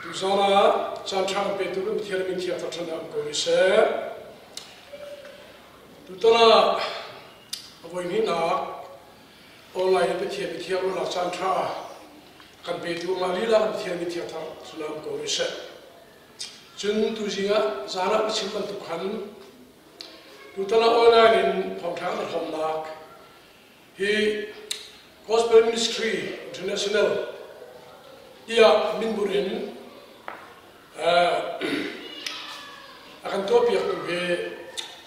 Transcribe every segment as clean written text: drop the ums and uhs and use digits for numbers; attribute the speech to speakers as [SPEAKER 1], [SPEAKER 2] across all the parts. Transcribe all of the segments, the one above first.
[SPEAKER 1] Tuzaan ah caan ṭha kan petu kan Pathian min thiang thangṭhatnak um ko rih seh. Tutan ah a voihnihnak online in Pathian mithiang ruahnak caan ṭha kan petu mah lila kan Pathian min thiang thangṭhatnak um ko rih seh. Cun tuzing ah zaan ah ka chim bantuk khan tutan ah online in thawngṭha kan hrawmnak Hi Gospel Ministry International tiah minbur in a kan tuahpiaktu hi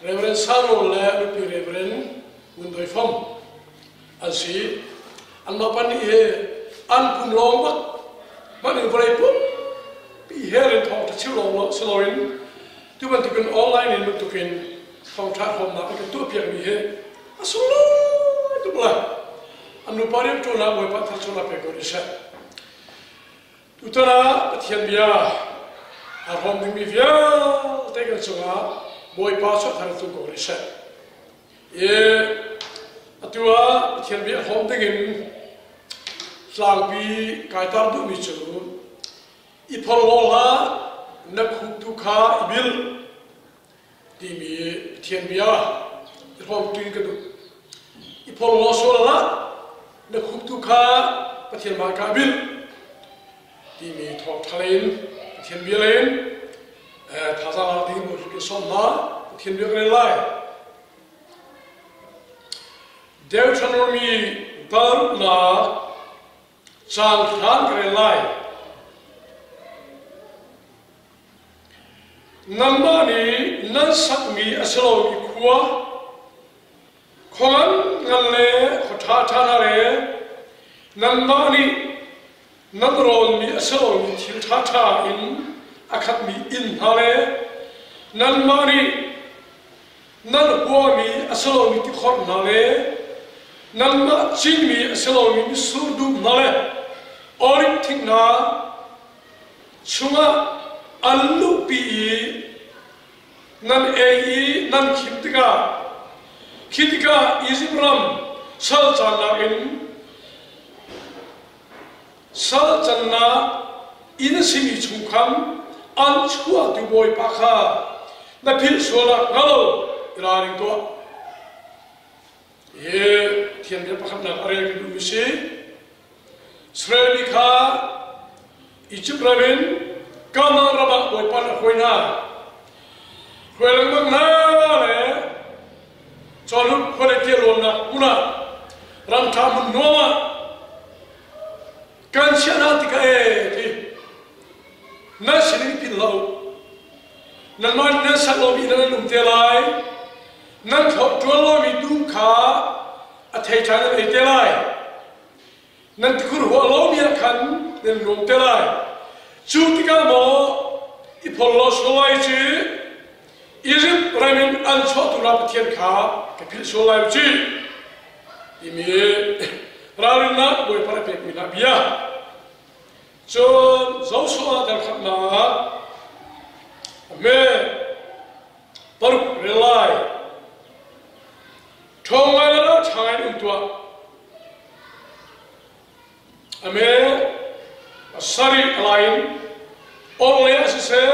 [SPEAKER 1] Reverend Sarol le nupi Reverend Ngun Doi Fom an si. Anmah pan nih hi an pum lawng bak hmanh in vawlei pumpi hel in thawngṭha chim lawng si loin tu bantukin online in bantukin thawngṭha hrawmnak an kan tuahpiakmi hi a sunglawi tuk lai. An nupa rianṭuan ah Bawipa thluachuah pe ko rih seh. Tutan ah Pathian bia aa hrawm dingmi vialte kan cungah Bawipa chuahthar tlung ko rih seh. I atu ah Pathian bia hrawm dingin tlangpi kai tar duhmi cu i phorhlaw hlah na khup tu kha i bil timi Pathian bia i hrawmṭi ka duh. I phorhlaw sual hlah, na khuptu kha Pathian hmaika a bilh timi thawngṭha in Pathian bia in thazaang lak ding in ka sawm hna. Pathian bia ka rel lai. Deuteronomy paruknak caang hlan ka rel lai. Nangmah nih nan sakmi a si lomi khua, khua nganngan le khua ṭhaṭha hna le nanmah nih nan rawnmi a si lomi thil ṭhaṭha in a khatmi inn hna le nanmah nih nan huami a si lomi tikhor hna le nanmah cinmi a si lomi mitsur dum hna le oliv thing hna chungah an luhpi i nan ei i nan khim tikah khi tikah Izipt ram sal cannak in sal cannak inn a simi chung khan an chuahtu Bawipa kha na philh sual ah hnga lo i ralring tuah. Hi Pathian bia pakhatnak a rel ka duhmi si. Israel mi kha Izipt ram in Kanaan ram ah Bawipa nih a hruai hna. Hruai lengmang hna le Cawhnuk khua le tialawnnak hmun ah ram ṭha hmun nuam ah kan chiah hna tikah ee ti nan sin in pin hlah u. Nanmah nih nan sak lomi inn ah nan um te lai. Nan thlawh ṭuan lomi dum kha a thei ṭha nan ei te lai. Nan tikhur huah lomi ah khan nan nuam te lai. Cu tikah maw i phorhlaw sual lai cu Izipt ram in an chuahtu hna Pathian kha ka philh sual lai u ci timi ralrinnak Bawipa a pekmi hna bia. Cun Joshua dal khatnak a hme paruk rel lai. Ṭhawng ngai le ṭha in um tuah. A me a sarih a lai in orhlei ah siseh,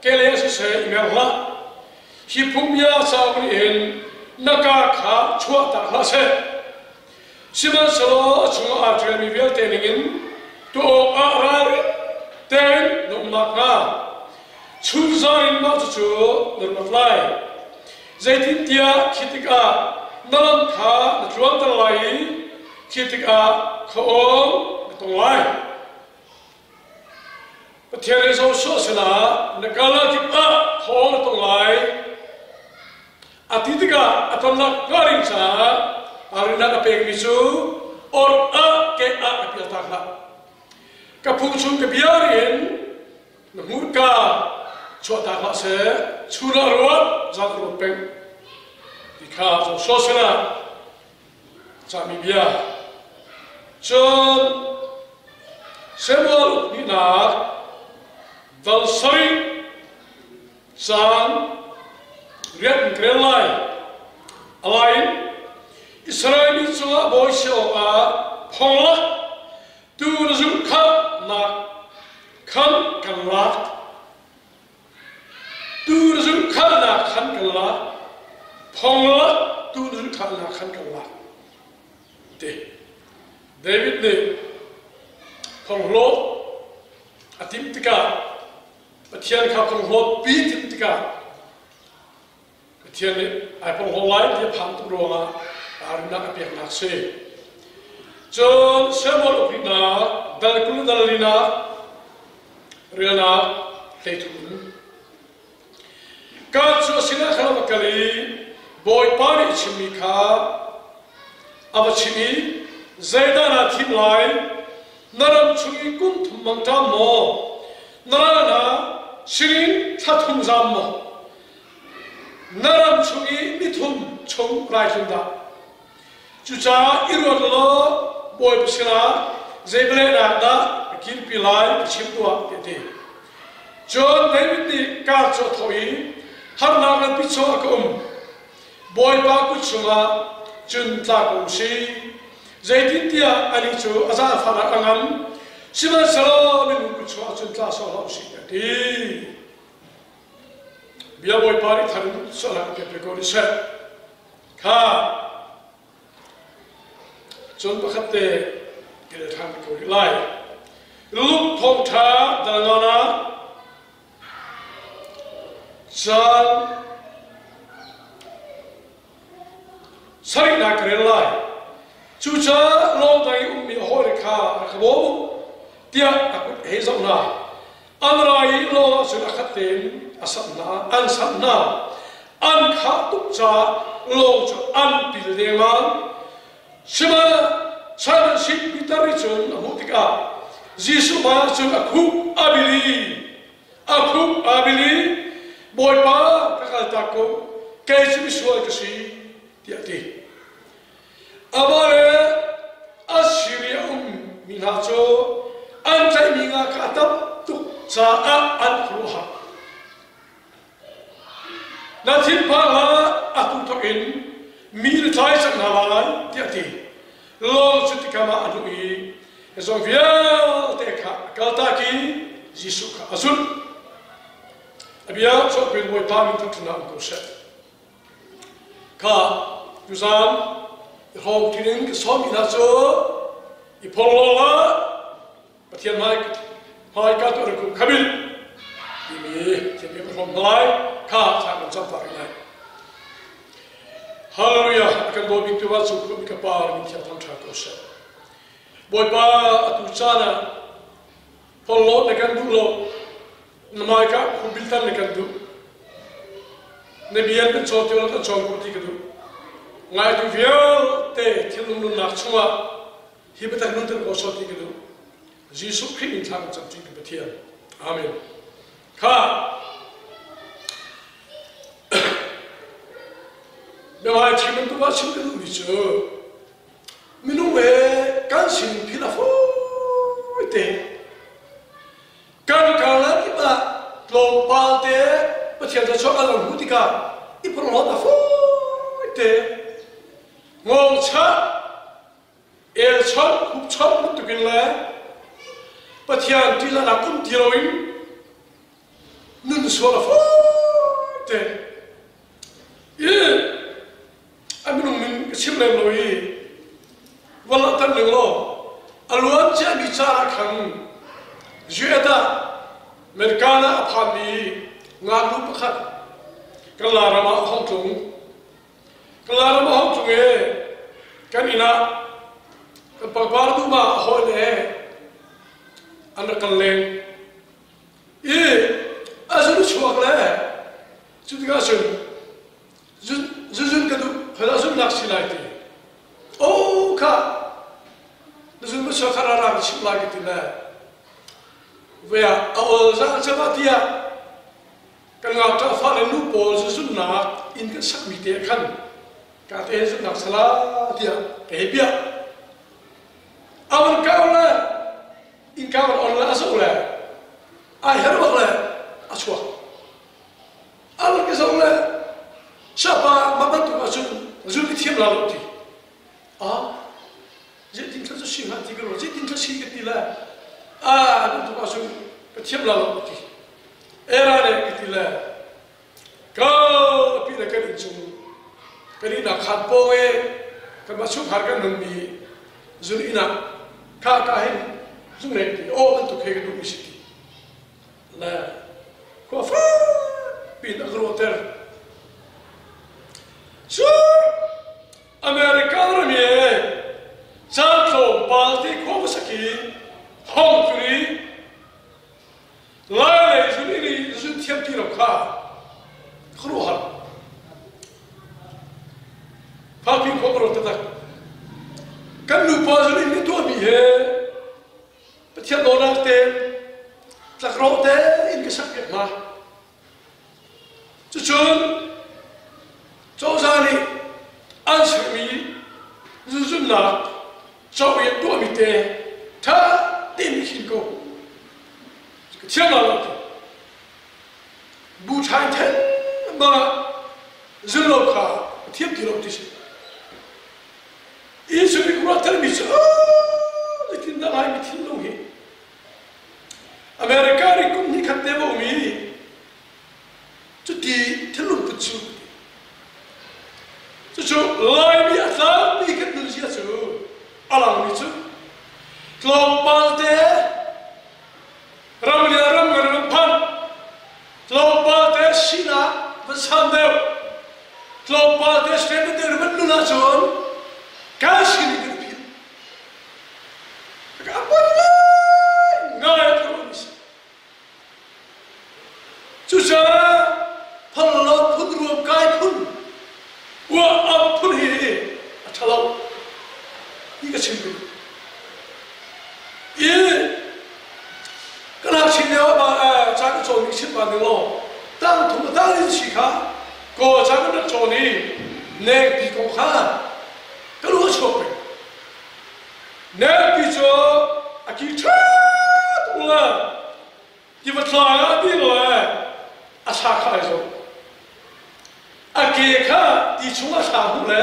[SPEAKER 1] kehlei ah siseh i mer hlah. Hi phungbia cauk nih hin na kaa kha chuahtak hlah seh. Sihmanhsehlaw a chungah aa ṭialmi vialte ningin tuah awkah ralring tein na um nakhnga chunzan in mah cucu na ruat lai. Zeitintiah khi tikah na lam kha na tluanter lai i khi tikah khuaawng na tong lai. Pathian nih Joshua sinah na kal ah kip ah khuaawng na tong lai a ti tikah a tonnak hnga ding caah ralrinnak a pekmi cu or ah ke ah ka pialtak hlah. Ka phung chung ka bia in na hmurka chuahtak hlah seh, chun ah ruat, zan ah ruat peng ti kha Joshua sinah cahmi bia. Cun Samuel uknihnak dal sarih Caan rian in ka rel lai. A lai in Israel mi cungah bawi si awkah phonglak tu na zumh kha nak Khan kan lak. Tuu na zulhkhalnak khan kan lak. Phonglak tuu na zulhkhalnak khan kan lak. Ti. David nih phonghlawt a timh tikah Pathian kha phonghlawt pi timh tikah Pathian nih ai porhlaw lai ti a phang tuk ruangah ralrinnak a peknak si. Cun Samuel ukrinak dal 20 dal linak relnak 13 in Ka cu a sinah khan a va kal i Bawipa nih a chimmi kha a va chim i zeidah naa thim lai na ram chung i kum thum mangṭam maw na ral hna sinin thla thum zam maw Na ram chung i nithum chung raitlun dah. Cucaah i ruat law Bawipa sinah zei bialehnak dah ka kirpi lai ka chim tuah tiah a ti. Cun David nih kar cu a thawh i harnak nganpi chungah ka um. Bawipa kut chungah cun tla ko u si. Zeitintiah anih cu a zaangfahnak a ngan, sihmanhsehlaw minung kut chungah cun tla sawh hlah u sih tiah a ti. Bia Bawipa nih thar in sualnak ka pe ko ni seh. Kha cun pakhat te ka rel ṭhan ko rih lai. Luke thawngṭha dal nga ah caan sarihnak ka rel lai. Cucaah lawng tang i ummi a hawile kha rak ka bawm u tiah a kut a hei zoh hna. An ra i lawng ah cun a khat tein a samh hna, an samh hna. An khah tuk caah lawng cu an pil dengmang. Sihmanhsehlaw Simon sin Peter nih cun a hmuh tikah Jesuh hmaiah cun a khup a bil i A khup aa bil i, Bawipa, ka kaltak ko, kei cu misual ka si, tiah a ti. Amah le a sir i a ummi hna cu an tlaihmi nga kha a tam tuk caah an khuaruahhar. Na thinphang hlah, atu thawk in mi na tlai cang hna lai, tiah a ti. Lawng cu tikam ah a hnuh i zeizong vialte kha a kaltak i Jesuh kha a zulh. A bia chuahpin Bawipa min thangṭhatnak um ko seh. Kha tuzaan i hrawm ṭin in ka sawmmi hna cu i phorhlaw hlah, Pathian hmai hmaika tu rak um khabil timi thil ka hrawm hna lai kha thla kan cam pah rih lai. Hallelujah kan bawi bik tu va cung khumi ka pa min thiang thang tha ko seh. Bawipa atu caan ah phorhlawt na kan duh lo na hmaika khubil tan na kan duh na bian kan cawn ti kan cawn ko ti ka duh ngaitu vialte thinlung nunnak chungah Hi biatak nunter ko sawh ti ka duh. Jesuh Khrih in thla kan camṭi ka Pathian. Amen. Kha biahmai chim bantuk ah chim ka duhmi cu minung he kan sin phil a fawi te kan karlak kip ah tlawmpal te Pathian thluachuah kan lo hmuh tikah i porhlawt a fawi te ngawngchah elchawnh hupchawnh bantukin le Pathian ṭihzahnak um ti loin nun sual a fawi te i a minung min ka chim lem lo i van tan ning law a luan ciami caan ah khan US ah American ah a phanmi ngaknu pakhat kan Lairam ah a hong tlung Kalaram a hong tlung i kan inn ah kan pangpar dum ah a hawile an rak kal leng i a zun chuak le cu tikah cun zuzun ka duh khoi dah zunnak si lai ti o kha na zun ma chuak kha ra ra ka chimh lai ka ti le ve ah a ol za cema tiah Kan ngakṭah fale nu pawl cu zumhnak inn kan sakmi te ah khan ka te he zumhnak sala tiah ka hei piah. A van kau le innka van on le a zoh le ai her bak le a chuak. A van ka zoh le sapa mah bantuk ahcun zul ka thiam la lo ti. Ah, zeitin thla cu si hnga ti ka ruah, zeitin thla si ka ti le ah bantuk ahcun ka Ka thiam la lo ti. Era le ka ti le kal pi le kan inn cung kan ihnak khaan pawng i kanmah chungkhar kan nunmi zun inn ah kha ka hin zung rek ti aw bantuk he ka duhmi si ti le khua fak piin a ka ruahter. Cu America ram i caan tlawmpal te khua va sak i hong turi Lai lei zun i zun thiam ti lo kha khuaruahhar. Phakpi khua ka ruat taktak. Kan nupa zun in tuahmi he Pathian dawtnak te tlakrawh te in ka sak piak hna. Cucun cozah nih an sermi zunzunnak co i an tuahmi te ṭha tein khin ko. Ka thiam la lo ti. Bu ṭha in then bang ah zun lo kha ka thiam ti lo ti si. Jesuh nih ruahtermi cu zeitindah Laimi thinlung hi America nih kum hnih khat te va um i cuti thinlung put cu cucu Laimi a tlangmi kan nunzia cu a langmi cu tlawmpal te ram le ram ngan an phanh tlawmpal te sinak van san deuh tlawmpal te standard deuh van nun ahcun kan sining kan philh ka poi ngai a thur si cucaah phallo phun ruam kai phun uah am phun hi a ṭhalo hi ka chim duh i Ka ngakchia lio ah ca ka cawn i chimh ah ning law tang thum tang in si kha kaw ca kan rak cawn i nengpi kong kha ka lung a chuak peng. Nengpi cu a ki ṭha tuk la tiva tlang ah ti law a sa kha ai zo. A ke kha ti chung ah thla hmuh le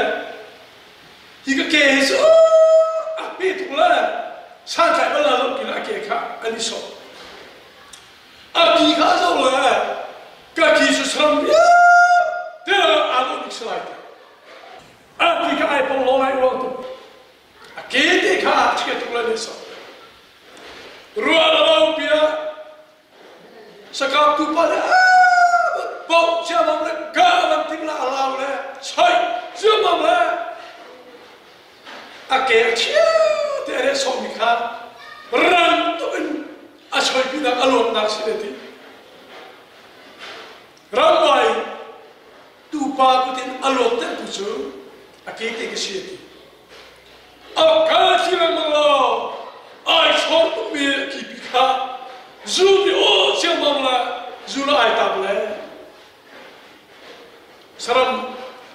[SPEAKER 1] hi ka ke hi cu a hme tuk le santlai bal lo kin a ke kha an i sawh. A ki kha a zoh le ka ki cu saram vialte aa dawh bik si lai ti. A ki kha ai pong lo lai uang tuk. A ke te kha a chia tuk le ne sawh. Ruah lo pia Sakap tupa le poh ciamam le ka van tim la alau le choi ciamam le a ke chia te re sawmi kha rang tuk in a choi pinak a luatnak si le ti ramvai tupa kutin a luat tu cu a ke te ka si ti A kal thi lengmang lo. Ai chawr tukmi kipi kha zu ti aw ciammam le zu le ai tap le saram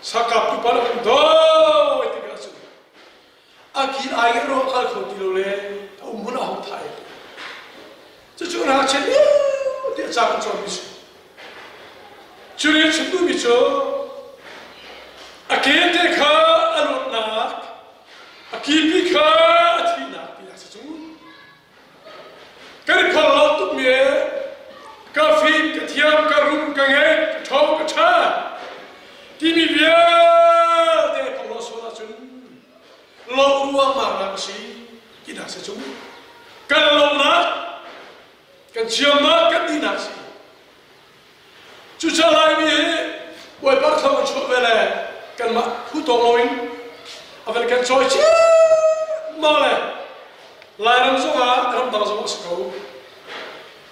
[SPEAKER 1] sakap tu pa le kan doi ti ka cu a ki ai ro kal kho ti lo le a um hun a hong thai cucu na chen ti a ca kan cawn mi su Cu nih chim duhmi cu a kete kha a luatnak, a kipi kha a thihnak tinak si cu. Kan i phorhlawt tukmi ka fim, ka thiam, ka rum, ka ngei, ka ṭhawng, ka ṭha timi vialte i phorhlawt sual ahcun lo ruangmang a si tinak si cu. Kan lonak, kan thiamnak, kan dinak si. Cucaah Laimi hi Bawipa thlo kan chuah ve le kanmah phu tawk loin a van kan cawi ciammam le Lairam zongah ramdang zong a si ko.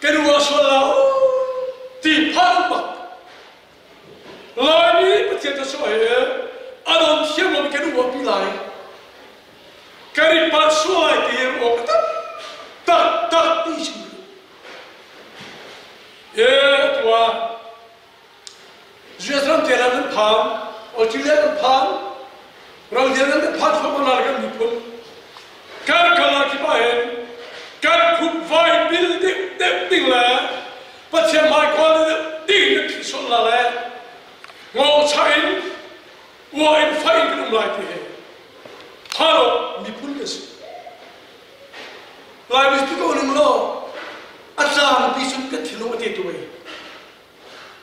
[SPEAKER 1] Kan uah sual lo ti phan bak. Laimi Pathian thluachuah hi a don thiam lomi kan uahpi lai. Kan i palh sual lai ti hi ruah ka tak tak tak ti chim Tuah US ram te nan phan, Australia nan phan, ramdang nan phan thluahmah na kan miphun. Kan kal ah khipa hin kan khup vai bil deuh deuh ding le Pathian hmaikawl deuh ding nan thih sual la le ngawngchah in ua in fai in kan um lai ti hi phan miphun kan si. Laimi tu ko ning law. A tlangpi cun kan thinlung a te tu ei.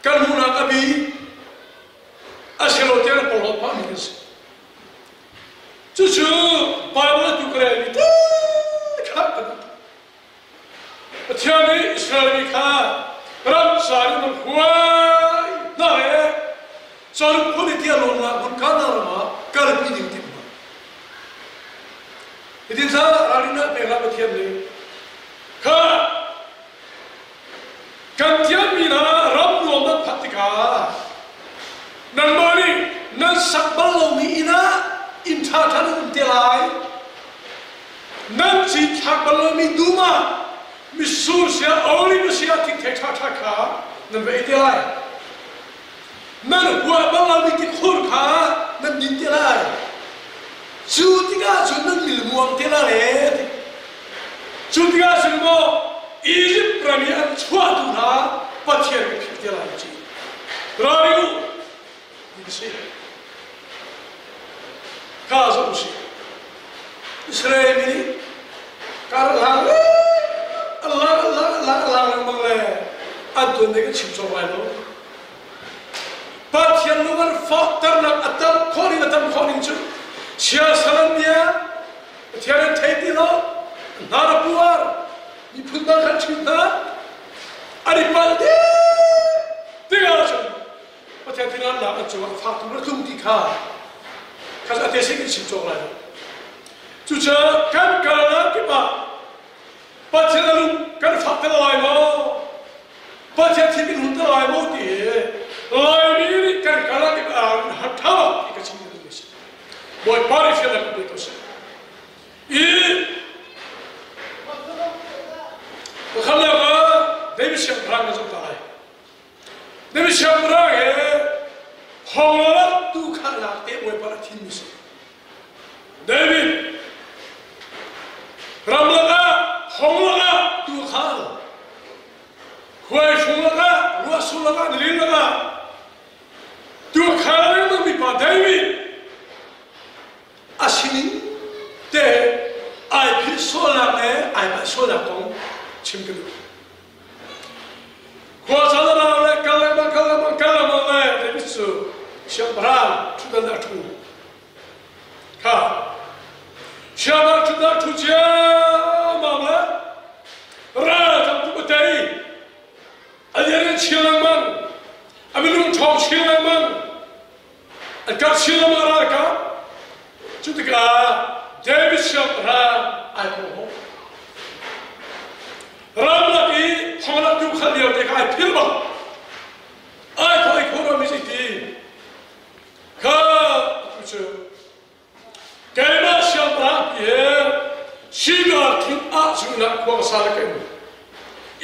[SPEAKER 1] Kan hmuhnak a bi a si lo tiang porhlawt phahmi kan si. Cucu Bible a tu ka relmi te kha kan Pathian nih Israel mi kha ramsa in an hruai hna le caruk phun i tiah lawnnak hmun Kanaan ram ah kalpi ding timh hna. Hitin sa ralrinnak pek ah Pathian nih kha kan thiammi hna ram nuam nan phak tikah nanmah nih nan sak bal lomi inn ah inn ṭhaṭha nan um te lai. Nan cinthlak bal lomi dum ah mitsur sia olive sia thingthei ṭhaṭha kha nan va ei te lai. Nan huah bal lomi tikhur kha nan din te lai. Cu tikah cun nan milmuang te lai le cu tikah cun maw Izipt ram i an chuahtu hna Pathian ka philh te lai ci. Ralring u, ti ka si. Ka zoh usih. Israel mi nih kar hlang Allah Allah Allah Allah lengmang le an tuan ding an chim cawk lai lo. Pathian lung an fahternak a tam khawh ning a tam khawh ning cu siasal an bia Pathian an thei ti lo hnar a puar miphun dang khan ṭhit hna an i palh dih tikah cun Pathian thinannak an cungah fak tuk a tlung ti kha kha a te sin in chim cawk lai lo. Cucaah kan kalnak kip ah Pathian a lung kan fak te lai maw? Pathian thim in hun te lai maw ti hi Laimi nih kan kalnak kip ah har tha ti ka chim duhmi a si. Bawipa nih fiannak kan pe ko seh. I pakhatnak ah David siangpahrang kan zoh ta lai. Na misiangpahrang he hawnglalak tu kha lak te Bawipa a thimmi si. David ramlak ah honglak ah tu khal khuai fung lakah ruahsur lakah nilin lakah tu khal lengmang mi pa David a sining te ai philh sualnak le ai palh sualnak kong chim ka duh. Khua caan a rau le kal lengmang kal lengmang kal lengmang le David cu siangpahrang ṭhutdan ah a ṭhu. Kha siangpahrang ṭhutdan ah ṭhu ciammam le ral tam tuk a tei. A lian in chin lengmang. A minung ṭhawng chin lengmang. An kap chin lengmang ralkap. Cu tikah David siangpahrang ai hawh. Ramlak i thonglak tu khat lio te kha ai phil bak. Ai thawh i khur mi ti. Kha tu cu keimah siangpahrang pi he sigar thing ah cungnak khua ka sa le ka in.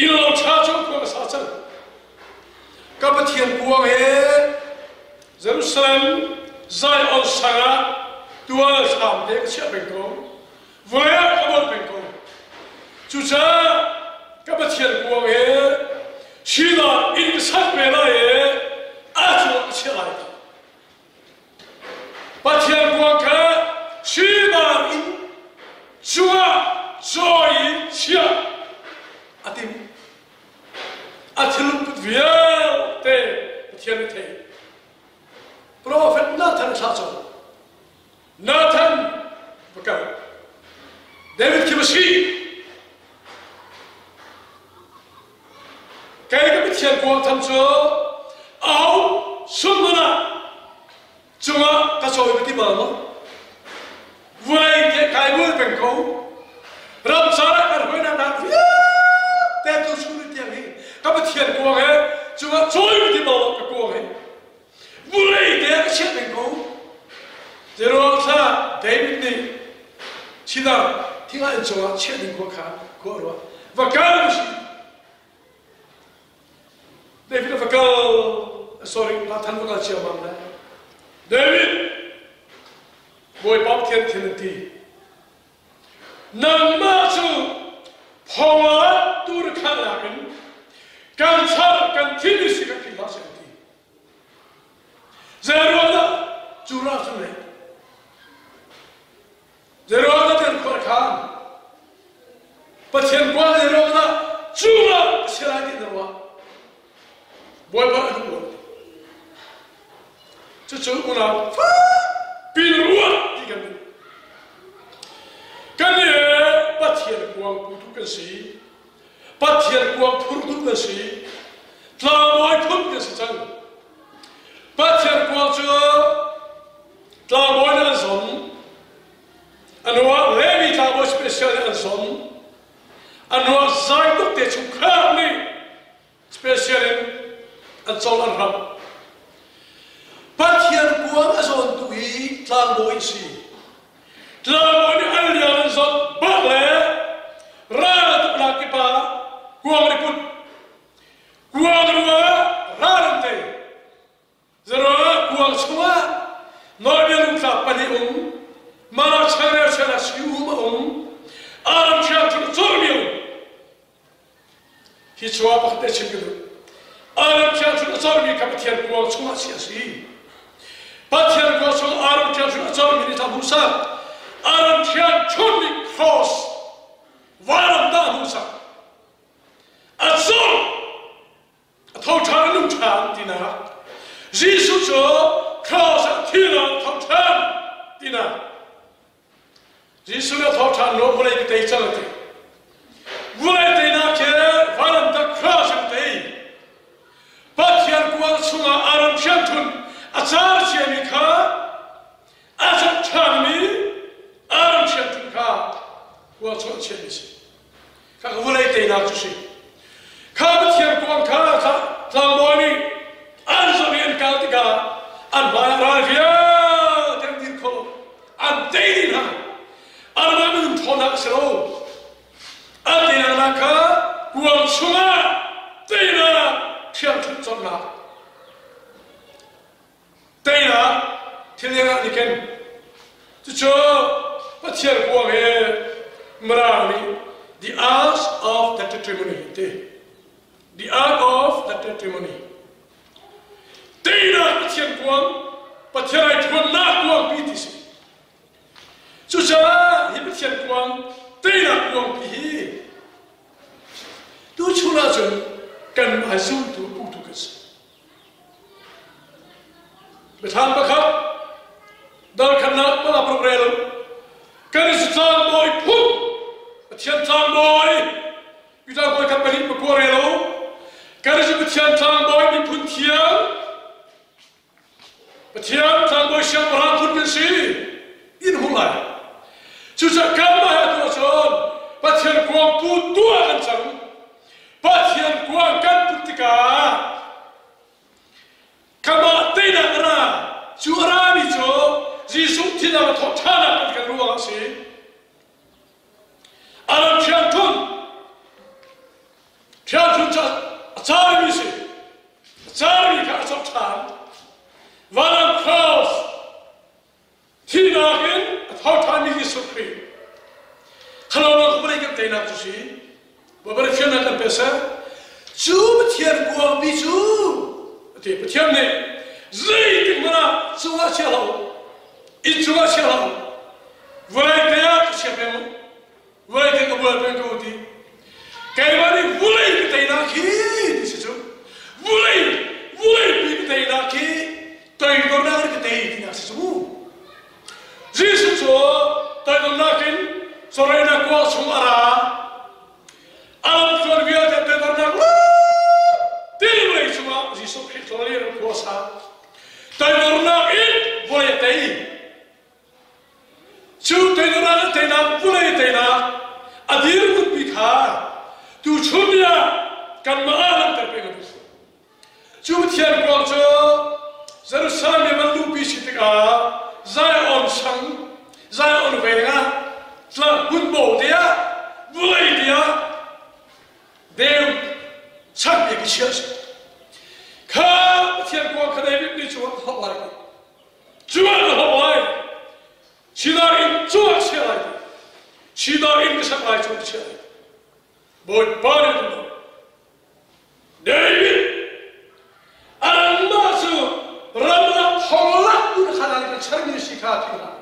[SPEAKER 1] Inn lo ṭha cu khua ka sa cang. Ka Pathian kuang he Jerusalem Zion sang ah tual hram te ka chiah peng ko. Vawlei ah ka bawlh peng ko. Cucaah ka Pathian kuang he Shiloh inn ka sak ve lai i a cungah ka chiah lai. Pathian kuang kha Shiloh inn cungah cawi in chiah a timh. A thilput vialte Pathian nih thei. Profet Nathan thlah cang. Nathan va kal. David khi va si. Kei ka Pathian kuang tham cu au summan ah cungah ka cawi va ti bal maw? Vulei te kai bul peng ko. Ramcar ah kan hoinak nak vialte tu chung tiang hi ka Pathian kuang he cungah cawi va ti bal lo ka kuang he. Vulei te ka chiah peng ko. Zeruang thla David nih thidang thingah in cungah chiah ding khua kha khua ruah. Va kal si. David va kal sorry Nathan va kal ciammam le David Bawipa Pathian thil an ti nangmah cu phongah tur khalnak in kan char kan thil si kan philh hlah seh an ti Zeiruang dah cu ra cu le Zeiruang dah kan khuar khan Pathian kuang zeiruang dah cu ra Bawipa a duh lo. Cucu unau fakpi ruat ti kan duh. Kan nih Pathian kuang putu kan si. Pathian kuang phurtu kan si. Tlangbawi phun kan si cang. Pathian kuang cu tlangbawi nih an zon. A hnuah Levi tlangbawi special nih an zon. A hnuah zaituk te chungkhar nih special in an col an ram. Pathian kuang a zawntu hi tlangbawi si. Tlangbawi nih an liang an zawt bak le ral a tuknak kip ah kuang an i put. Kuang ruah ral an tei. Zeruah kuang chungah nawlbia lungtlap pahnih um, mana changreu chiah si um a um, aram thiang thil cawlmi um. Hi chua pakhat te chim ka duh. Aram thiang thil a cawlmi kha Pathian kuang chungah chiah a si. Pathian kuang chung aram thiang thil a cawlmi nih thang hmuhsak. Aram thiang chun nih cross vailam dah hmuhsak. A cawlh A tho ṭhan a nung ṭhan tinak. Jesuh cu cross ah thihnak tho ṭhan tinak. Jesuh nih a tho ṭhan lo vawlei ka tei cang a ti. Vawlei teinak khi vailamtah cross in tei. Pathian kuang chungah Aaron ṭhiangṭhunh a car ciami kha a zoh ṭhanmi Aaron ṭhiangṭhunh kha kuang chung a chiahmi a si. Kha vawlei teinak cu si. Kha Pathian kuang kha tlangbawi nih an zoh i an kal tikah an hmai ah ral vialte an dir kho an tei dih hna. Anmah minung ṭhawnnak a si lo. An teinak kha kuang chungah teinak ṭhiangṭhunh cawmnak Teinak thil ah ni ken. Cucu Pathian kuang he Mirang nih the ark of the testimony ti. The ark of the testimony. Teinak Pathian kuang, Pathian ai thuannak kuang pi ti si. Cucaah hi Pathian kuang, teinak kuang pi hi tu chun ahcun kanmah zumtu putu kan si. Biathlam pakhat dal khatnak panga paruk rel kan i tlangbawi phun Pathian tlangbawi Peter bawi khat pahnih pakua rel u kan i Pathian tlangbawi miphun thiang Pathian tlangbawi siangpahrang phun kan si in hung lai cucaah kanmah he atu ahcun Pathian kuangpu tuah kan cang Pathian kuang kan put tikah kamah teinak a ra cu a rami cu Jesuh thihnak a thawh ṭhanak kan kan ruangah a si. A ram thiangthun thiangthun cu a carmi si a carmi kha a cawk ṭhan vanam cross Thihnak in a tho ṭhanmi Jesuh Khrih khalawnak vawlei kan teinak cu si. Bawipa fiannak kan pe seh. Cu Pathian kuangpi cu ati Pathian nih zeitik hmanh ah cungah chia hlah u, inn cungah chia hlah u, vawlei te ah ka chia peng u, Vawlei te ka bual peng ko ti. Keimah nih vulei ka teinak hi ti si cu. Vulei vulei pi ka teinak hi toidornak in ka tei tinak si cu. Jesuh cu toidornak in chawhreinak kuang chung a ra. A lamtluan vialte toidornak ti vawlei cungah Jesuh Khrih tlawn in khua sa. Toidornak in vawlei a tei. Cu teinak le teinak vawlei teinak a dirhmunpi kha tuchun ni ah kanmah ah langhter peng a duh. Cu Pathian kuang cu Jerusalem i van luhpi si tikah Zion sang, Zion veng ah tlang hmunbo te ah vawlei te ah deu chak i ka chiah si. Kha Pathian kuang kha David nih cu a hloh lai. Cuah na hawh lai. Sidar in cuah chia lai. Sidar in ka sak lai cu ka chia lai. Bawipa nih a duh David anmah cu ramlak thonglak tu na khan kan chermi si kha thei hlah.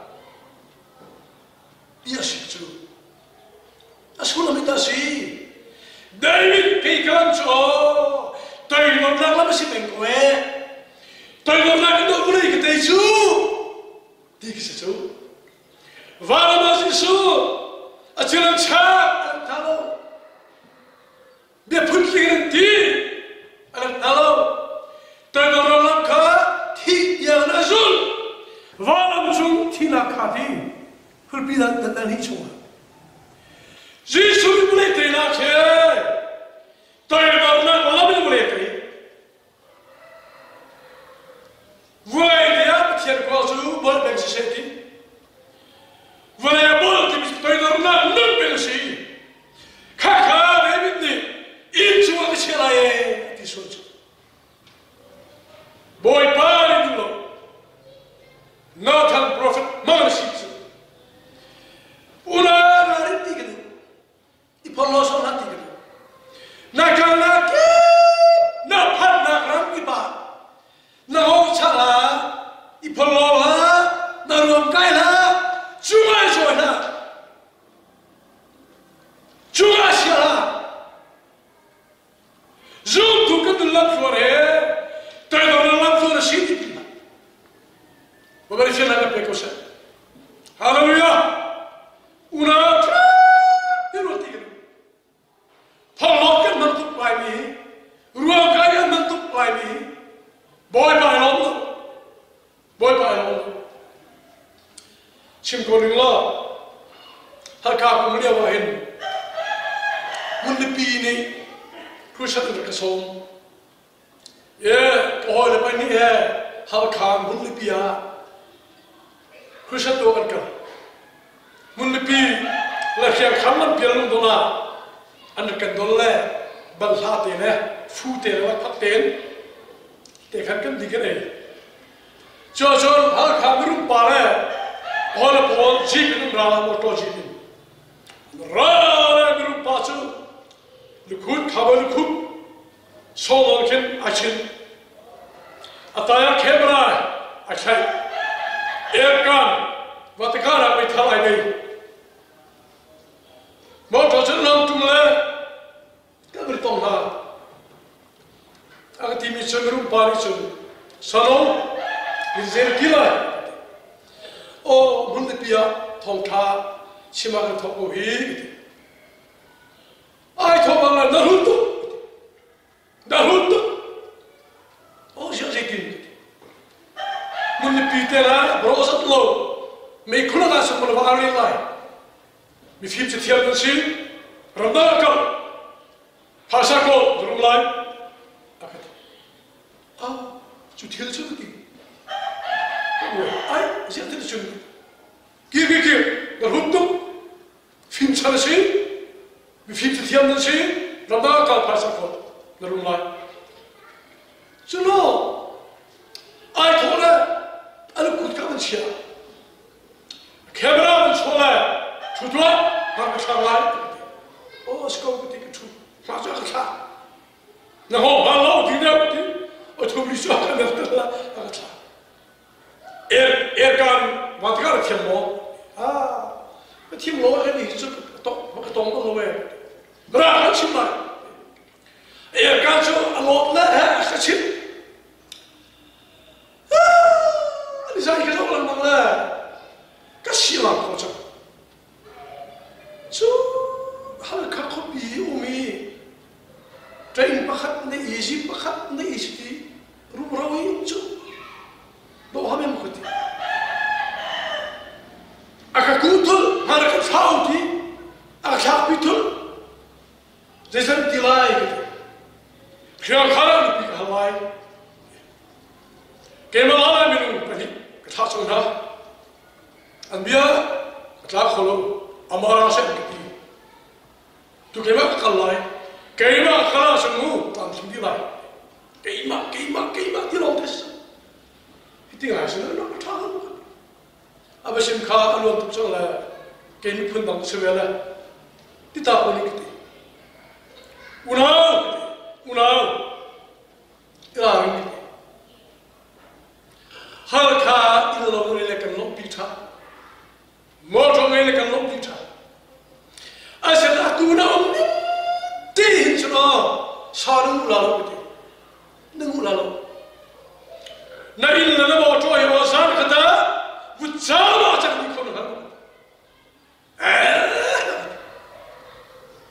[SPEAKER 1] Ti a si cu. A sullam hi ta si. David kei ka lam cu aw toidor Toidornak lam a si peng ko ee. Toidornak in dawh vulei ka tei cu ti ka si cu. Vanam ah Jesuh a thil an chak an tha lo. Bia phuntling an ti an rak hna lo. Toidornak lam kha thih tiang in a zulh. Vanam cung thihnak kha ti hulpi dan dan hi chungah. Jesuh nih vulei teinak he toidornak lam in vulei tei. Vulei te ah Pathian khua cu bol peng siseh ti. Vulei a bol timi cu toidornak nun peng a si. Khakha David nih inn cungah ka chiah lai ee ti sual cu. Bawipa nih duh lo. Nathan prophet hmang a si cu. Una ralrin ti ka duh. I phorhlaw sawh hlah ti ka duh. Na kalnak kip na phanhnak ram kip ah na ngochan ah i phorhlaw hlah, na ruamkai hlah, cungah i cawi hlah, cungah chia hlah. Zumtu kan nun lamthluan he toidor lamthluan a si ti ti hlah. Baibal fiannak kan pe ko seh. Hallelujah! Unau ṭha ruat ti kan Thonglawt kan hman tuk laimi, ruangkai kan hman tuk laimi, Bawipa i lawm lo. Bawipa i lawm lo. Chim ko ning law, Halkha kum lio ah hin Hmunlipi nih crusade in rak ka sawm. Ye, ka hawile pa nih he Halkha Hmunlipi ah crusade tuah kan kal. Hmunlipi le Hriangkhan lampial lungdon ah an rak kan don le banhla te le fu te le lakphak tein te khan kan di kan ei. Cuacun Halkha mirum pa le pawl le pawl jeep in an ra, motor jeep in. An ra le mirum pa cu lukhut khabe lukhut sawlawn khin a chin. A tai ah camera a thlaih. Airgun Vatican ah meithal ai nei. Motor cun lam tum le kan ri tong hna. A ka timi cun mirum pa nih cun Salo in zel ki lai. Aw hmun pipi ah thawngtha chim ah kan thawk ko hi ka ti. Ai thawk bang lai na run tuk. Na run tuk. Aw sia zeitin ka ti. Mun mipi te la bro zat lo. Mei khulak ah sung va rel lai. Mifim cathiam nan si. Ramdang kal. Phaisa kawl rum lai. A ka ti. Ah, cu thil cu ka ti. Ka uai. Ai, ziah thil cun. Kir kir kir, na rum tuk. Fim chan a si. Mifim cathiam nan si. Ramdang kal phaisa kawl na rum lai. Culo, ai thawh le a lukut ka van chia. Camera an chuah lai, ṭhu tuah, hmang ka thlak lai, ka ti. Aw, si ko ka ti, ka ṭhu. Hma cu a ka thlah. Na hawng hmaan lo ti deuh ti. A thum ri cu a ka nal la, a ka thlah. Air, air gun, van ka thiam maw? Ah, ka thiam lo he ni cu ka tong bal lo e. Ra ka chim lai. Air gun cu a lawt le he a ka chim. An zai ka zoh lengmang le ka silang kho cang. Cu Halkha khuapi um i train pakhat na Egypt pakhat na Egypt rumro i um cu dawh ham khuati. A ka ku thul, hmar ka thlau ti, a ka thlakpi thul. Zeizan ti lai ka ti. Hriangkhan ah nupi ka hal lai. Keimah lai minung pahnih ka thlah cang hna. An bia a tla kho lo. Amah ra seh ka ti. Tu keimah ka kal lai. Keimah kal ah cun mu tlamtling dih lai. Keimah, keimah, keimah ti lawng te si. Hi ti ngai sin a ṭha lo. A biachim kha a luan tuk cang le kei miphun dang si ve le ti ta ko nih ka ti. Unau ka ti. Unau i ka ti. Halkha inn lo ngei le kan lawmhpi ṭha. Motor ngei le kan lawmhpi ṭha. Asinain atu na um ning ti hin cun aw sa lu la lo ka ti. Na nguh la lo. Na inn le na mawṭaw hi aw zan khat ah vutcam ah cang dih kho na hngal.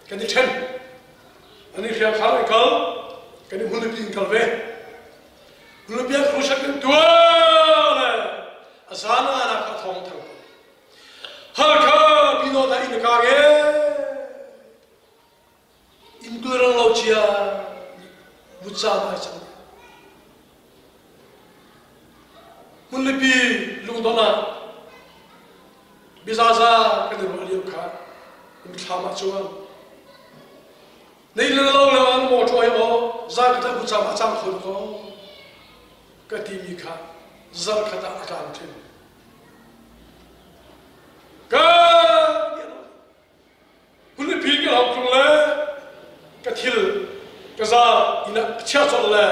[SPEAKER 1] Kan i ṭhen. An i hrial khar i kal. Kan i hmulipi in kal ve. Hmulipi ah crusade kan tuah le a zan ah na kha thawng thang. Halkha Pinawta inn a kang e. Inn kulrang lo cia vutcam ai cang. Hmunlipi lungdonh ah bizaza kan i ruah lio kha mithlam ah cuang. Nei le lo le an mawṭaw i aw zarkhat ah vutcam ah cang kho ko ka timi kha zarkhat ah a tlamtling. Ka Hmunlipi ka hau tlung le ka thil ka za inn ah ka chia colh le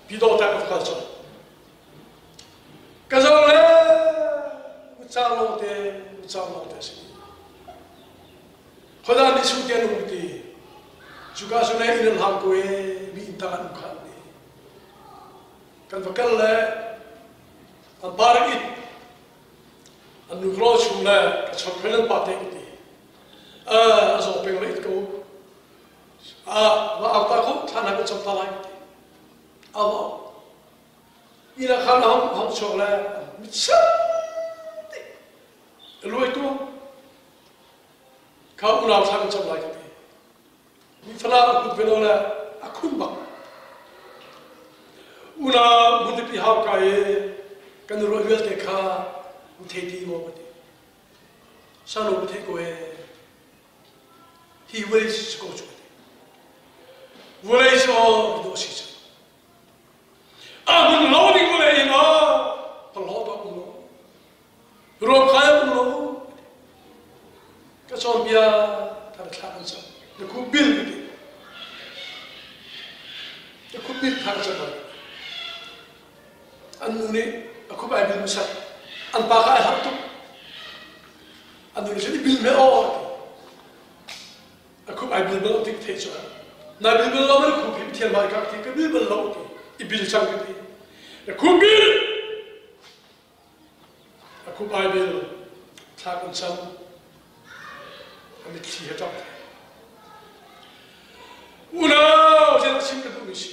[SPEAKER 1] Pyidawta ka va kal colh. Ka zo le ucang lawngte ucang lawngte a si. Khuadan nih sung te an um ti. Cuka cu le inn an hlang ko e mi inn tang an um kha an ti. Kan va kal le an pa rak it An nu kro chung le ka chok hren an pa te ka ti. A zaw peng le it ko. A va au ta ko thlan ha ka chok ta lai ka ti. A va ina khan hong hong chuak le mit sam ti luai tu kha unau thlan chok lai ka ti. Mi fala a kut ve lo le a khun bak. Unau hmunlipi hau ka i kan ruah vialte kha u thei ti maw ka ti. Sano ka thei ko e. Hi vawlei si ko cu ka ti. Vawlei cu aw dawh si cu. A hmun lo ding vawlei in aw palaw to um lo. Ruam khai um lo. Ka cawnbia thar thla kan cam. Na khup bil ka ti. Na khup bil thar cam lai. An nu nih a khup ai bil hmasat. An pa kha ai harh tuk. An nu nih cun i bil me aw ti. A khup ai bil bal tik theih cu na bil bal lo na khup hi Pathian hmai ka ti ka bil bal lo ti. I bil cang ka ti. Na khup bil A khup ai bil thla kan cam. A mitthli he ṭap. Unau zeidah chim ka duhmi si.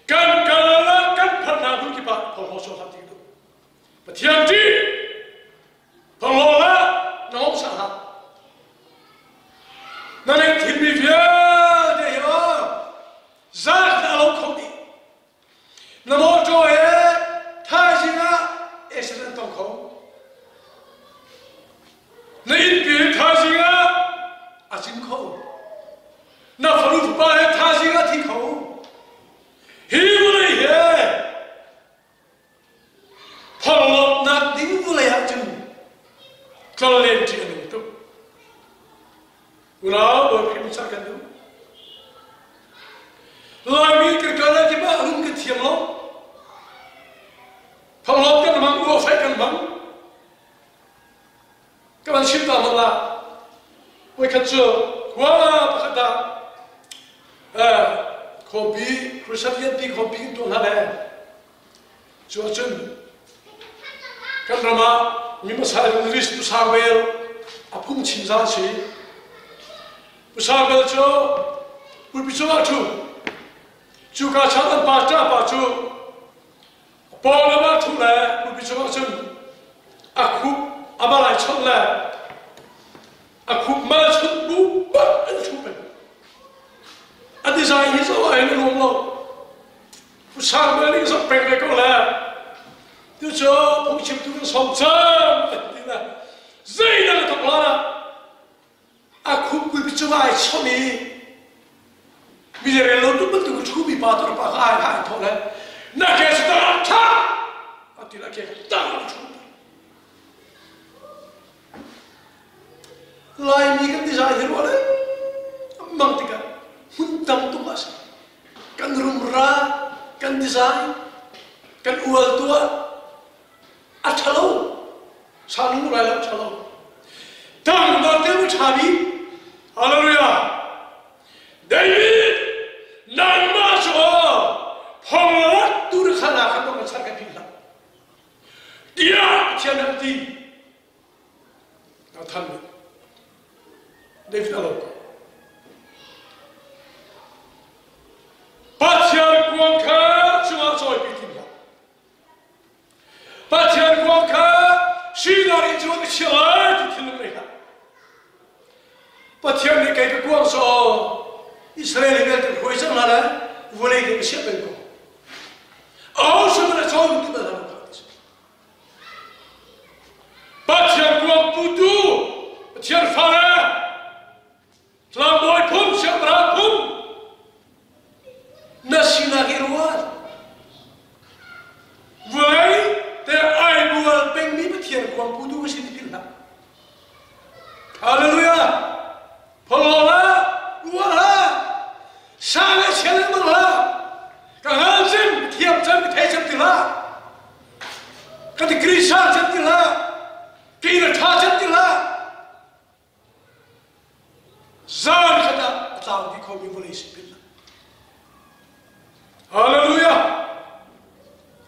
[SPEAKER 1] Kan kal ah kan phanhnak hmun kip ah phorhlaw sual hlah ti ka duh. Pathian ṭih phorhlaw hlah na hong sah hlah. Na neih thilmi vialte hi aw zaat na lo kho dih. Na mawṭaw he thaizing ah accident an tong kho. Na innpi he thaizing ah a cim kho. Na fanu fapa he thaizing ah a thi kho. Hi vawlei he phorhlawtnak ding vawlei ahcun tlonlen ṭih a nung tuk. Unau Bawi Khrih min kan duh. Laimi kan kal lai kip ah rum kan thiam lo. Phorhlawt kan hmang, uafai kan hmang. Ka van chim ta hmang la. Voikhat cu khua pakhat ah khawpi Christian lianpi khawpi kan tuah hna le Cu ahcun kan ram ah mi hmasa English Pu Samuel a phungchim zaan si. Pu Samuel cu pulpit cungah a ṭhu. Cuka chan an pa ṭapa cu pawnglam ah ṭhu le pulpit cungah cun a khup a malai chawnh le a khup mal chunh bu bak an ṭhu peng. A design hi zoh ah hin a nuam lo. Pu Samuel nih zoh peng ve ko le tu cu phungchimtu kan sawm cang ti le zeidang a thok hlan ah a khup kulpi cungah ai chawnh i mi le rel lo tuk bantuk ṭhumi pa tu pa kha ai ai thawh le na ke cu tang ah ṭha a ti le a ke tang ah ṭhu Laimi kan design hi ruah lengmang tikah hmun tam tuk ah si kan rumra kan design kan ual tuah a ṭhalo sanu lai lo ṭhalo tang dor te mu ṭha bik hallelujah David nangmah cu aw Hong la tu na khala khan bang char ka phil hlah. Tiah Pathian nih a ti. Nathan nih David a lo ko. Pathian kuang kha cungah cawipi tim hlah. Pathian kuang kha sinar in cun ka chia lai ti thinlung nei hlah. Pathian nih kei ka kuang saw Israel hi vialte hruai cang hna lai vawlei te ka siah peng ko. Aho sin na cawn tu bal hna Pathian kuang putu Pathian fale Tlangbawi phun siangpahrang phun na sinak i ruat. Vawlei te ai bual pengmi Pathian kuang putu ka si ti philh hlah. Hallelujah! Pholo hlah, uar hlah, sa le chia lengmang hlah, ka hngal cim, ka thiam cem, ka thei cem ti hlah, ka degree sang cem ti hlah, ka inn a ṭha cem ti hlah. Zan khat ah a tlau dih khomi vawlei si philh hlah. Hallelujah!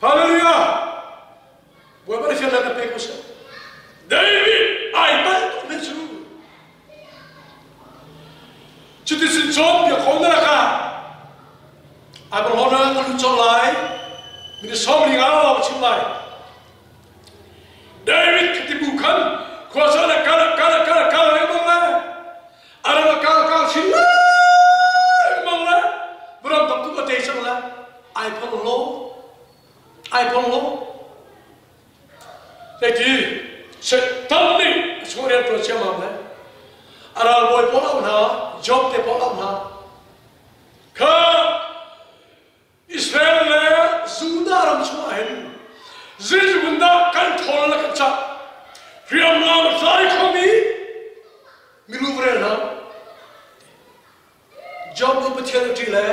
[SPEAKER 1] Hallelujah! Bawipa nih fiannak na pe ko seh. David ai palh tuk hme cu. Cuticun cawnpiak kho na lakah ai porhlaw na ka lut colh lai. Mi 15 lawng chim lai. David katibu khan khuasa le kal kal kal kal lengmang le aram a kal kal chin lengmang le ram tam tuk a tei cang le ai phang lo ai phang lo Zeiti Satan nih a chung rian ṭuan ciammam le a ralbawi pawl auh hna Job te pawl auh hna kha Israel le Judah ram chungah hin zeitluk in dah kan ṭhawn le kan cah hriamnam a tlai khomi milu rel hna Job nih Pathian a ṭih le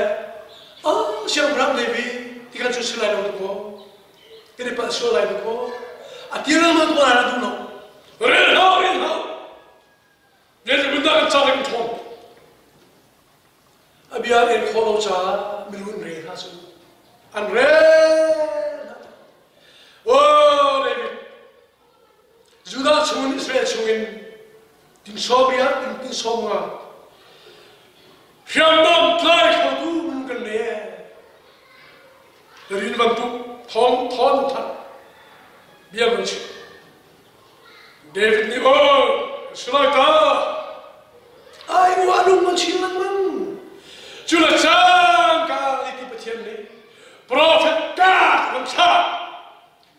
[SPEAKER 1] ah siangpahrang David ti kan cu si lai lo dakaw kan i palh sual lai dakaw a ti lengmang ko nain a duh lo rel hlah rel hlah zeitluk in dah kan cah le kan ṭhawn A bia an el khawh lo caah milu an rel hna cu. An rel hna. Oh David, Judah chungin Israel chungin ting sawm riat in ting sawm nga hriamnam tlai khotu minung kan nei ee. Rin bantuk thawng thawn that bia kan chim. David nih oh si lai ta ai ua lung an chin lengmang cu le cangka ti Pathian nih prophet Gad an thlah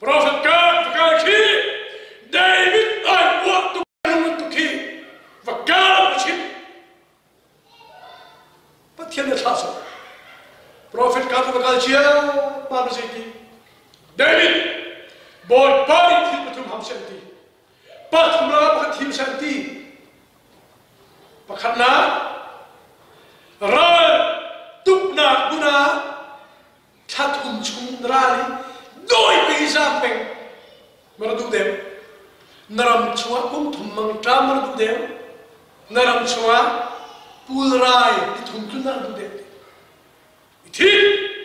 [SPEAKER 1] prophet Gad va kai khi David ai ua tuk lung an tuk khi va kal va chim Pathian nih thlah sawh. Prophet ka va kal cia ma na zei ti. David Bawipa nih thil pathum ham sen ti. Pathum la pakhat thim sen ti. Pakhatnak ral tuknak hmun ah thla thum chung ral i dawi pe i zaam peng ma na duh deuh na ram chungah kum thum mang ṭam ma na duh deuh na ram chungah pulrai ni thum tlun na duh deuh i thim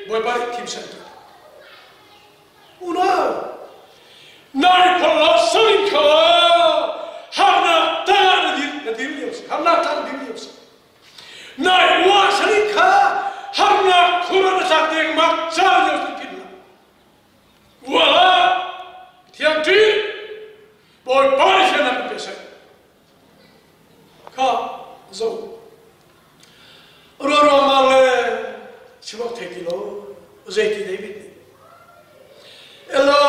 [SPEAKER 1] bawipa nih thim sen tu unau nai phol saling kha harnak tangah na dir na dir lio si harnak tang dir lio si Nai ua saling kha harnak khur an tlak deng mak ca lio tu pin la. Ua la thiang ṭi Bawipa nih hian an pe seh. Kha zo. Rua rua ma le chimok thei ti lo zei ti David nih. Elo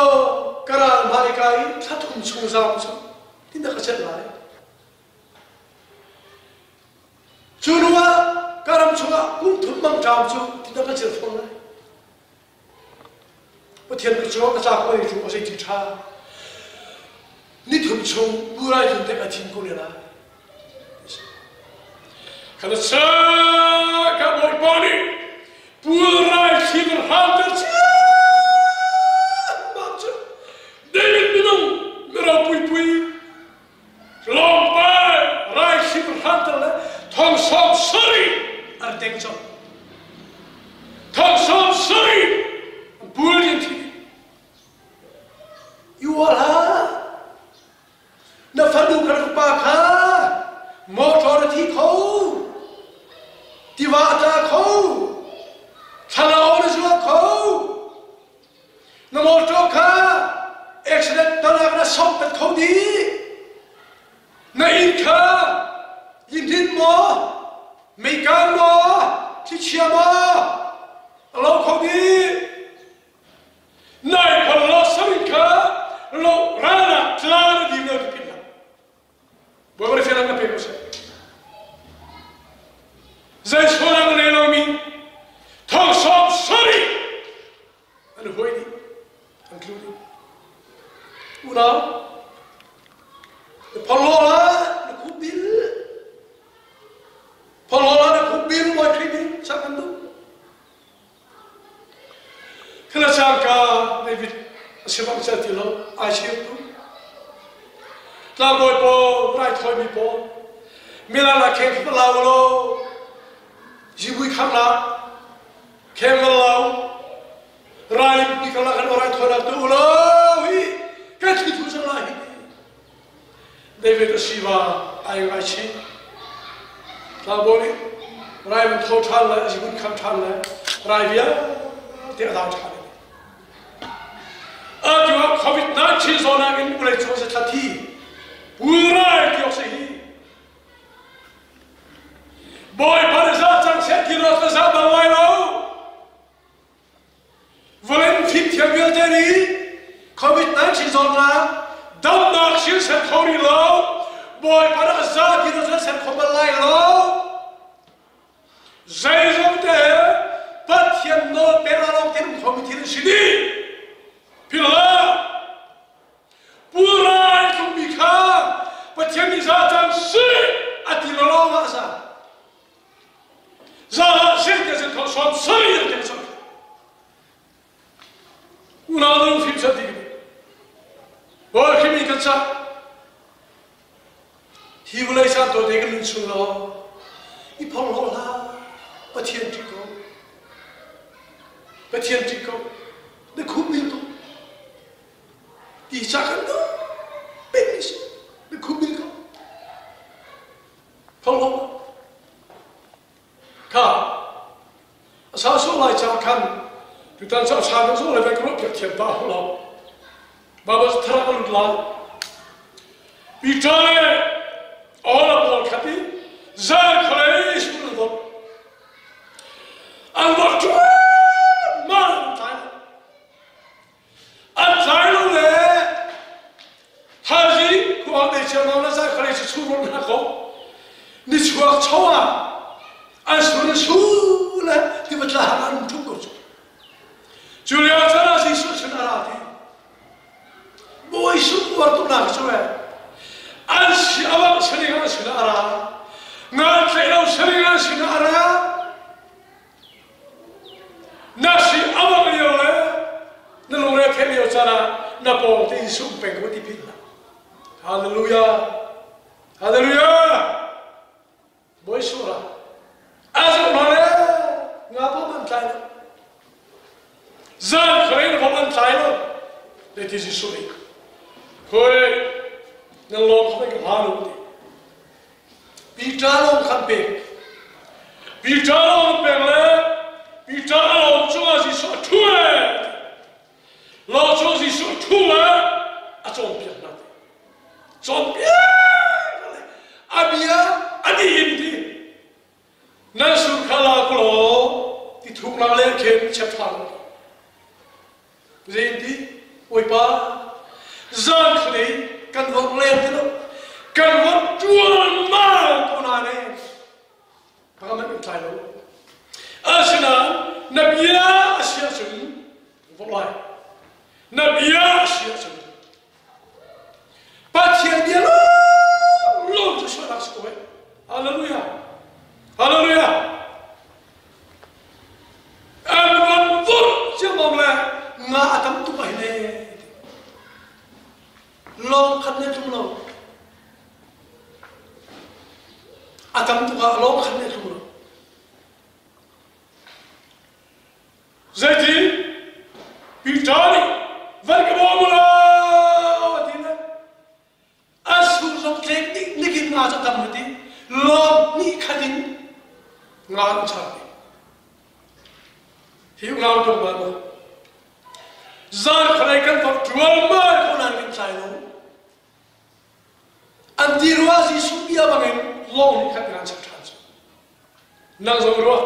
[SPEAKER 1] karal hmai ka i thla thum chung zam cu tin dah ka chet lai. Cu ruangah ka ram chungah kum thum mangṭam cu ti ka cil fawn lai. Pathian ka cu ka ca ko cu a zei ti ṭha. Ni thum chung purai thun te ka thim ko ne lai. Kana sa ka bawipa nih pulrai thli kan hramter ciammam cu David minung miro pui Tlawmpal raihrim hranter le thong 70 an teng colh. Thong 70. Unau, na phorhlaw la, na khup bil. Phorhlaw la, na khup bil, Bawi Khrih nih sak kan duh. Khila cangka David a si bang cel ti lo, ai chir tu. Tlangbawi pawl, raithawimi pawl, mila la kheng khi lau lo, zibui khang la, kheng lo, rai pi kala kan orai thawinak tu lo hi kan thi thu cang lai hi. David a siva ai ngai chin. Tlangbawi nih rai van tho ṭhan le zibun kham ṭhan le rai vialte a dau ṭhan. Atu ah COVID-19 zawnak in vawlei cung se thla thi pulrai ti awk si hi. Bawipa na za cang seh ti lo ka za bal lai lo. Vawlei fimthiam vialte nih COVID-19 zawtnak damnak sin ser kho rih lo. Bawipa na za ti lo cun ser kho bal lai lo. Zeizong te Pathian nawl pek ah lawng thil um khomi thil an si dih. Philh Pulrai tlungmi kha Pathian nih za cang si a ti lo lawng ah za. Za ah sin te sin thong sawm sari an ti cang. Unau nung fim sa ti. Bawi khimi ka cah. Hi vawlei caan tawite kan nun chung law i phorhlaw hlah. Pathian ṭih ko. Pathian ṭih ko. Na khum bil ko. Ti ca kan duh pek si. Na khum bil ko. Phorhlaw hlah. Kha a sa sual lai ca khan tutan cu a sa deuh zong le vai ka ruah piak thiam ta lo. Bible thar ka lut lai. Peter le all a pawl khat i zan khualei sul an vok. An vok cu ma an tlai lo. An tlai lo le thazi khua te chia ma na zan khualei cu chu ron na ko. Ni chuak cho ah an sur su le ti va tla an ṭhum ko cu. Cu lio caan ah Jesuh sin a ra ti. Bawi sung uar tuknak cu le an si awang sining an sin a ra. Ngan tlaih lo sining an sin a ra. Na si awang lio le na lungre theih lio caan ah na pawng te Jesuh peng ko ti philh hlah. Hallelujah. Hallelujah. Bawi sura a zoh hna le nga pom an tlai lo zan khuarein pom an tlai lo le ti Jesuh nih khoi nan lawm kha ka hlan u ti Peter lawng khan pek Peter lawng pek le Peter a lawm cungah Jesuh a ṭhu e lawng cung Jesuh a ṭhu le a cawnpiak hna ti Cawnpiak le a bia a dih in ti nan sur kha la ku law ti thuk lang le khen chep ṭhan zein ti Bawipa zan khalei kan vorh len ti lo kan vorh ṭuan ma ko na ne Baka in tlai lo asinain na bia a si ahcun vorh lai na bia a si ahcun Pathian bia lawnglawng cu sualnak si ko eh. Hallelujah. Hallelujah. An van vurh ciammam le nga a tam tuk ai le. Lawng khat ne tlung lo. A tam tuk ah lawng khat ne tlung lo. Zeitin? Peter nih van ka bawm u law a ti le a sur zong tlek nih nikin nga cu tam a ti lawm nih khat in nga an char ti hi unau tung ba mu zan khalei kan fak tual mai ko nan kan tlai lo an ti rua Jesuh bia bangin lawng nih khat ngan char ṭhan cu Nang zong ruah.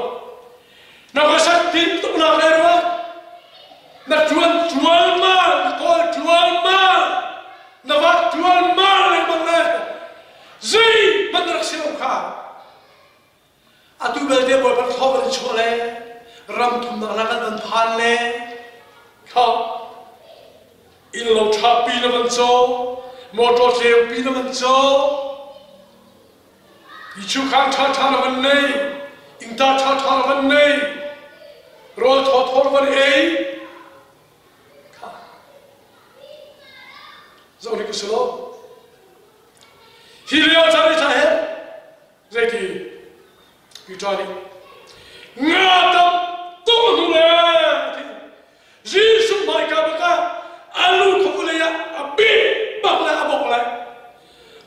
[SPEAKER 1] Na khuasak tin tuknak le ruah. Na ṭuan ṭualmal, na kawl ṭualmal, na vak ṭualmal lengmang le zei hmanh na rak si lo kha. Atu belte Bawipa thlaw kan chuah le ram thumnak la kan van phan le kha. Innlo ṭhapi na van caw, motor tleupi na van caw, Ichukhan ṭhaṭha na van nei, ingta ṭhaṭha na van nei, rawl thawthaw na van ei. Kha. Zoh rik si lo. Hi lio caan i he zeiti Peter nih nga tam tuk hnu le Jesuh hmaika bak ah a lu kha vawlei ah a bih bak le a bawk lai.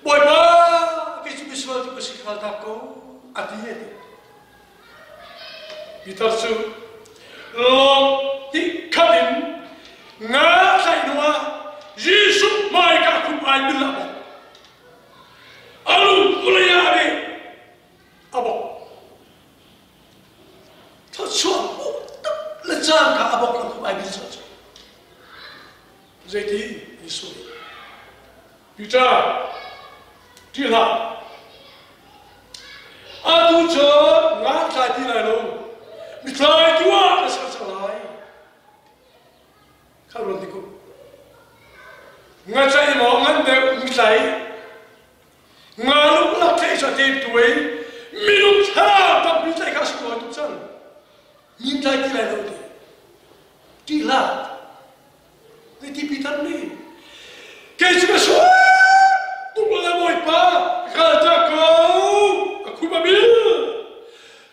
[SPEAKER 1] Bawipa, kei cu misual cu ka si khal tak ko, a ti a ti. Peter cu lawng hnih khat in nga tlaih hnu ah Jesuh hmaika khum ai bil a bawk. A lu vawlei ah a bih a bawk. Thluachuah hmuh tuk le caan kha a bok lo khum ai bil chuah cu. Zeiti Jesuh nih Peter ṭih hlah atu cun nga tlai ti lai lo mitlai tu ah na ser cang lai kha ruan ti ku nga tlaih maw ngan deuh mitlai Nga lung lak tlaih cu a tem tuai minung thlarau tampi tlaih kha a sunglawi tuk cang. Min tlai ti lai lo ti. Ṭih hlah. Zeiti Peter nih kei cu ka sual tuk le Bawipa ka kal tak ko a khum a bil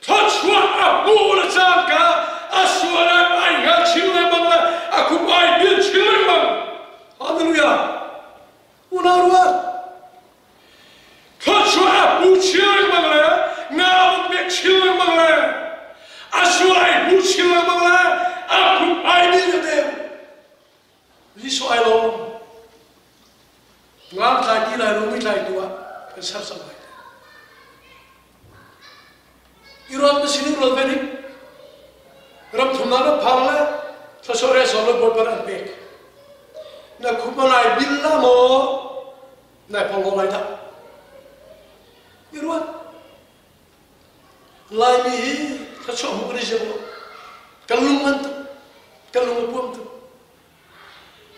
[SPEAKER 1] thluachuah a hmuh le cangka a sual ai hngal chin lengmang le a khum ai bil chin lengmang hallelujah Unau rual, thluachuah a hmu chin lengmang le nga a pek chin lengmang le a suai hmu chin lengmang le a khuk ai mi le deu. Jesuh ai lawm. Ngam tlai ti lai lo mi tlai tu ah kan ser cang lai. I ruat na sining ruat ve ning. Ram thumnak na phang le thluachuah re sawm le bawipa an pek. Na khupa lai bil la maw nai phawng lai dah. I ruat. Laimi hi thluachuah hmuh kan i ziak lo. Kan lung an tuk. Kan lung a puam tuk.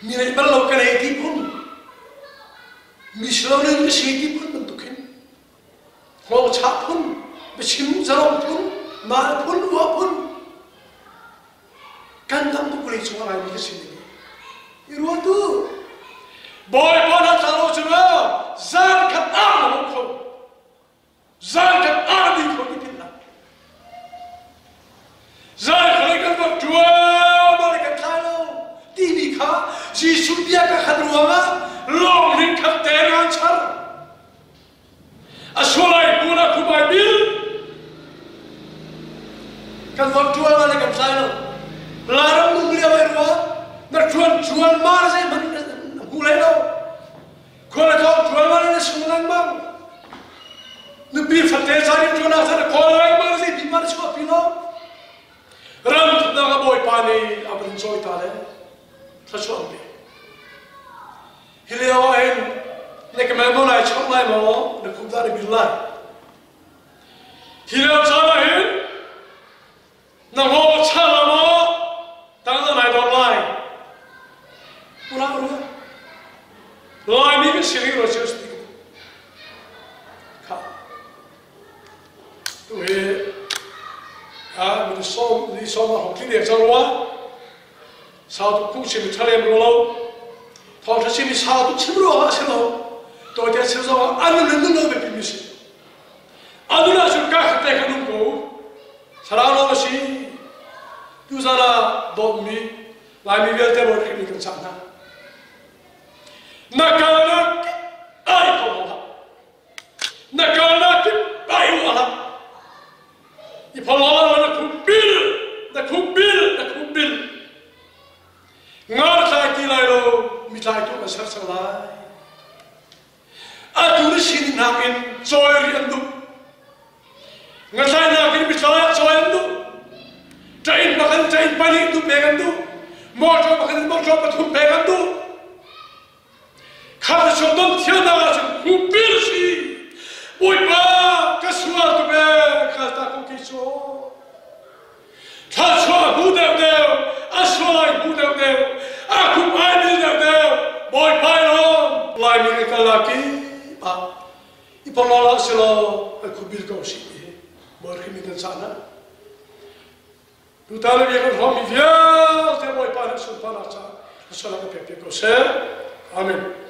[SPEAKER 1] Mi neih bal lo kan ei ti phun. Mi silo ning ka si ti phun bantuk hin Hngawngchah phun, biachim zalong phun, mal phun, ua phun. Kan tam tuk vawlei cung ah Laimi ka si ning. I ruat u. Bawipa na tla lo cu zan khat ah na hong kho. Zan khat ah ni kho ti philh hlah. Zan khat kan vak ṭuam ah kan tla lo timi kha Jesuh bia ka khat ruangah lawng ning khat te ngan char. A sualai hmun ah khum ai bil. Kan von ṭual ma le kan tlai lo. Lairam nung lio ai rua. Na ṭuan ṭual ma le zeihmanh na hmu lai lo. Khual le thawng ṭual ma le na sung lengmang. Nupi fate caan in ṭuan ah cun a kawl lengmang le zeipi ma na chuahpi lo. Ram thutnak a bawipa nih a van cawi ta le thluachuah an pek. Hi lio ah hin na ka mel maw lai chawk lai maw na khum dah na bil lai. Hi lio caan ah hin na ngaw chan la maw tang na lai dor lai. Ulang rua. Laimi kan si rih ro cio si Kha. Tu hi a mi som ni som a hong tling deng cang rua. Sau tuk phungchim i ṭha lem rua lo. Thawngṭha chim i sau tuk chim ruangah a si lo. Tawite chim zongah a nun in nun lo biapi mi si. A nun ahcun ka khat te kha nung ko. Thlarau lawng a si. Tuzan ah dawtmi Laimi vialte Bawi Khrih nih kan cah hna. Na kalnak ai ko hlah. Na kalnak kip ai u hlah. I phalawng na khupbil na khupbil na khupbil nga tlai ti lai lo mi tlai tu kan ser cang lai atu na sining nakin cawi rih an duh ngatlai nakin mitlai ah cawi an duh ṭain bakhan ṭain pahnih duh pek an duh motor bakhan motor pathum pek an duh Kha cu dom thialnak ahcun hupil si. Bawipa ka sual tuk ee kal ta ko kei cu. Thluachuah hmu deuhdeuh, a sual ai hmu deuhdeuh, a khum ai bil deuhdeuh. bil ko sih ti hi Bawi Khrih min kan cah hna. Tutan le bia kan hrawmmi vialte Bawipa nih sunparnak caah thluachuahnak kan pek piak ko seh. Amen.